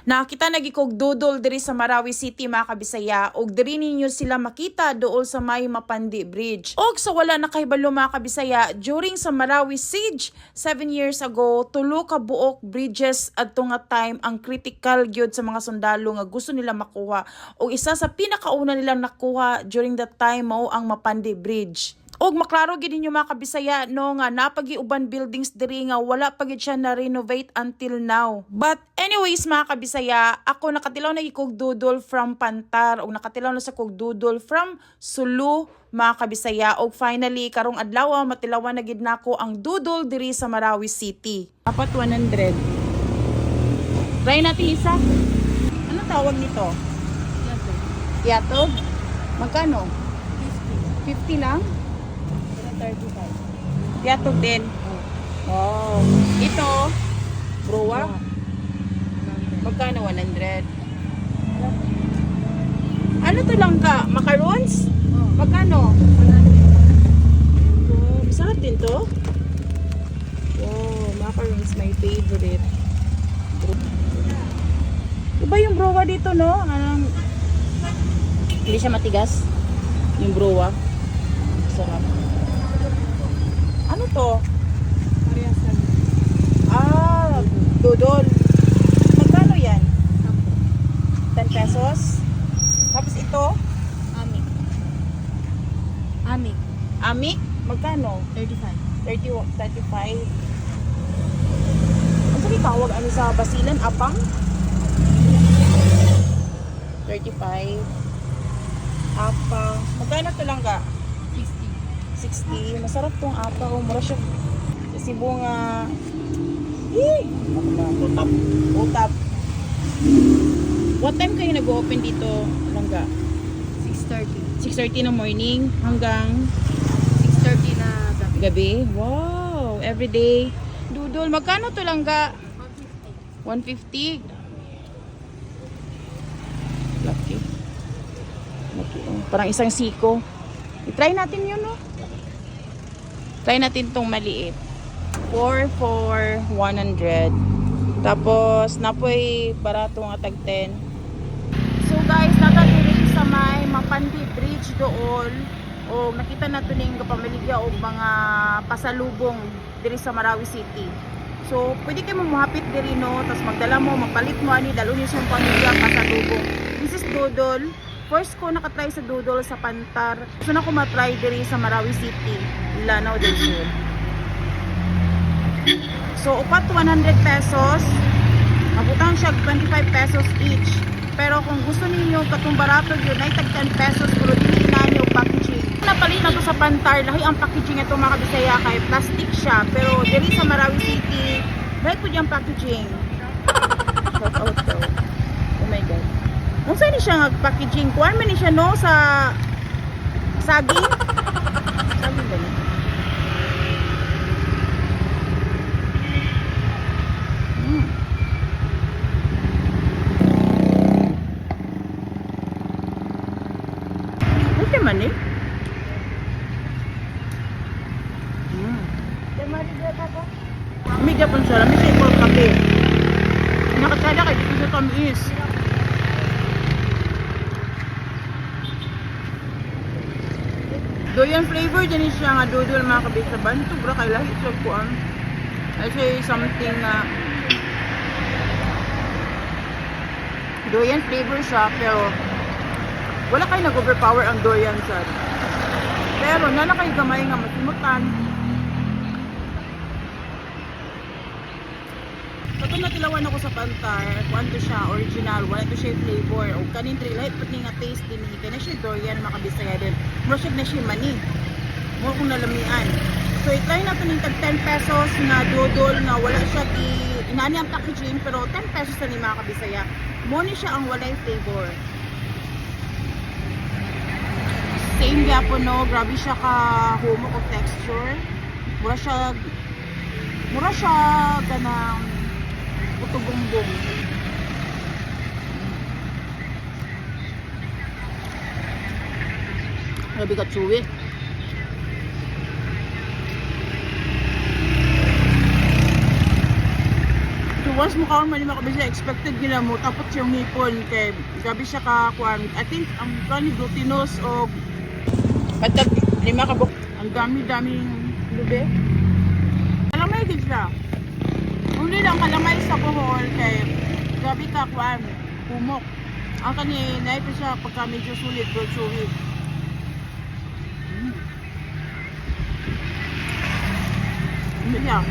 Nakita na gyud kog dudol diri sa Marawi City, mga kabisaya, og diri ninyo sila makita dool sa may Mapandi Bridge. Og sa wala na kahibalo, mga kabisaya, during sa Marawi siege 7 years ago, tulo ka buok bridges adto nga time ang critical gyud sa mga sundalo nga gusto nila makuha. Og isa sa pinakauna nilang nakuha during that time mao ang Mapandi Bridge. Og maklaro gid ninyo, mga kabisaya, no, nga napagiuban buildings diri nga wala pa gid siya na renovate until now. But anyways, mga kabisaya, ako nakatilaw na kog dudol from Pantar og nakatilaw na sa kog dudol from Sulu, mga kabisaya, og finally karong adlaw matilawan na gid nako ang dudol diri sa Marawi City. Apat 100. Try natin isa. Ano tawag nito? Yatog? Magkano? 50 lang? 35. Yatog din. Wow. Ito, browa. Magkano 100? Ano to lang ka? Macaroons? Magkano? Oh, masarap din to. Wow, macaroons, my favorite. Iba yung browa dito, no? Anong... Hindi siya matigas. Yung browa. Sarap. Ano to? Ah, dodol. Magkano yan? 10 pesos? Tapos ito? Amik. Amik. Amik? Magkano? 35. 30, 35. Ang sige tawag ano sa basilan? Apang? 35. Apang. Magkano to lang ka? 60. 60. Masarap tong apa. Oh, mura siya. Sa Cebu nga. Eh! Utap. Utap. What time kayo nag-open dito, Langga? 6:30. 6:30 ng morning hanggang 6:30 na gabi. Gabi? Wow! Every day. Dudol, magkano to, Langga? 150. 150. Laki. Laki. Oh. Parang isang siko. I-try natin yun, no? Try natin tong maliit. 4 for 100. Tapos, napoy barato nga tag 10. So guys, naa ta diri sa may Mapandi Bridge dool. O nakita nato ning kapamaligya og mga pasalubong diri sa Marawi City. So, pwede kayo muhapit diri, no, tapos magdala mo, magpalit mo ani, dalon niyo sa inyong pamilya pasalubong. This is dodol. First ko nakatry sa dodol sa Pantar. Gusto na ko matry diri sa Marawi City, Lanao del Sur. So, upat 100 pesos. Mabutang siya 25 pesos each. Pero kung gusto ninyo katong barato yun, ay tag 10 pesos pero dili na niyo packaging. Napalit na to sa Pantar, lahi ang packaging ito, mga kabisaya, kay plastic siya. Pero diri sa Marawi City, lahi pud yung packaging. Shout out daw. Oh my God. Unsa ni siya nga packaging? Kuan man ni siya, no, sa saging? Saging ba ni? Okay man eh. May gapon siya. May siya ikaw kape. Nakasada kay dito sa tamis. Durian flavor din siya nga dudol, mga kabisa. Banto bra kay lahi siya kuan. Ay siya something na durian flavor siya pero wala kay nag-overpower ang durian sa. Pero nana kay gamay nga masimutan. Katong natilawan ako sa Pantar, kuan to siya, original, wala to siya flavor. O kanin diri lahi pud ni nga taste din ni kay na siya durian, mga kabisaya din. Mura siya na siya mani. Mura kong nalamian. So i-try nato ning tag 10 pesos na dodol nga wala siya gi inani ang packaging pero 10 pesos na ni, mga kabisaya. Mo ni siya ang walay flavor. Same gyapon, no, grabe siya ka humok og texture. Mura siya ganang puto bumbong. Grabe ka chewy. So 1 Once mo kaon man ni, mga kabisaya, expected gina mo tapos yung ngipon kay grabe siya ka kuan. I think ang kani glutinous o patag lima ka buok. Ang dami-daming lube. Kalamay din siya. Uli lang kalamay sa Bohol kay grabe ka kuan pumok. Ang kani naay pa siya pagka medyo sulit pero chewy. Hindi siya.